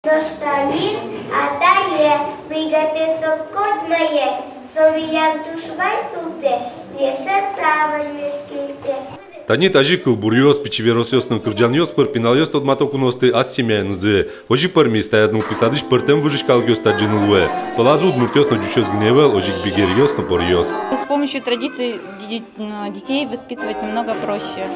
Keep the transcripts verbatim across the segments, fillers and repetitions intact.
Нош тани атае, мыйгатэ со котьмае, со милям туж вай султэ, вешаса ваньмыз кельтэ. Тани тазьы кылбуръёс, пичи веросъёс но кырӟанъёс пыр пиналъёс тодмато куноосты ас семьяенызы. Озьы пӧрмиз, таяз нылпи садысь пӧртэм выжись калыкъёс тадӟын уло. Пӧлазы удмуртъёс но ӟучъёс гинэ ӧвӧл, озьы ик бигеръёс но поръёс. С помощью традиций ди-, м, детей воспитывать намного проще.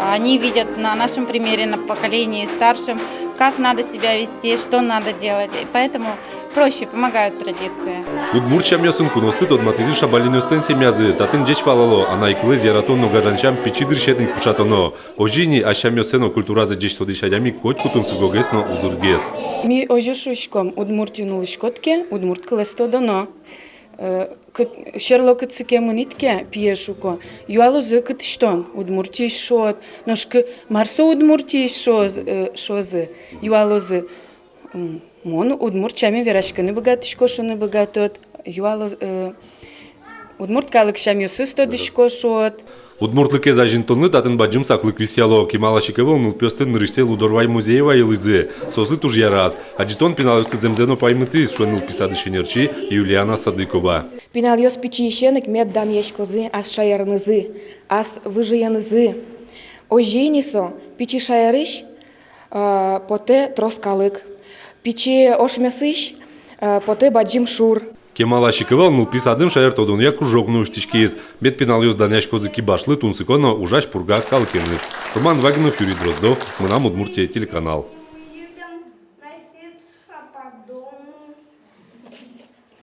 Они видят на нашем примере, на поколении старшем, как надо себя вести, что надо делать. И поэтому проще, помогают традиции. Удмурт сямъёсын куноосты тодматӥзы шабалинъёслэн семьязы. Татын ӟеч валало: анай кылэз яратон но гажан сям пичи дырысетӥ пыӵатоно. Озьы ини, ас сямъёссэ но культуразэ ӟеч тодӥсь адями котьку тунсыкогес но узыргес. Ми озьы шуиськом: Удмуртиын улӥськод ке, удмурт кылэз тодоно. Э, кыт-, сьӧрло кытсы ке мынӥд ке, пие шуко: юалозы, кытысь тон. Удмуртиысь шуод. Нош кы-, мар со Удмуртиысь шуоз-, э, шуозы, юалозы. М, мон удмурт сямен вераськыны быгатӥсько, шуыны быгатод. Юалоз-, э, удмурт калык сямъёсыз тодӥсько, шуод. Удмуртлыкез азинтонлы татын бадӟым саклык висъяло. Кемалась ик ӧвӧл нылпиосты нырысьсэ Лудорвай музее вайылӥзы. Соослы туж яраз. Адӟытон пиналъёсты зэмзэ но паймытӥз, шуэ нылпи садысь ӧнерчи Юлиана Садыкова. Пиналъёс пичиысен ик мед данъяськозы ас шаерынызы, ас выжыенызы. Озьы ини со пичи шаерысь, а, потэ трос калык. Пичи ошмесысь, а, потэ бадӟым шур. Кемалась ик ӧвӧл нылпи садын шаертодонъя кружок но усьтӥськиз. Мед пиналъёс данъяськозы кибашлы, тунсыко но ужась Пурга калыкеныз. Роман Вагинов, Юрий Дроздов, «Мынам Удмуртие» телеканал.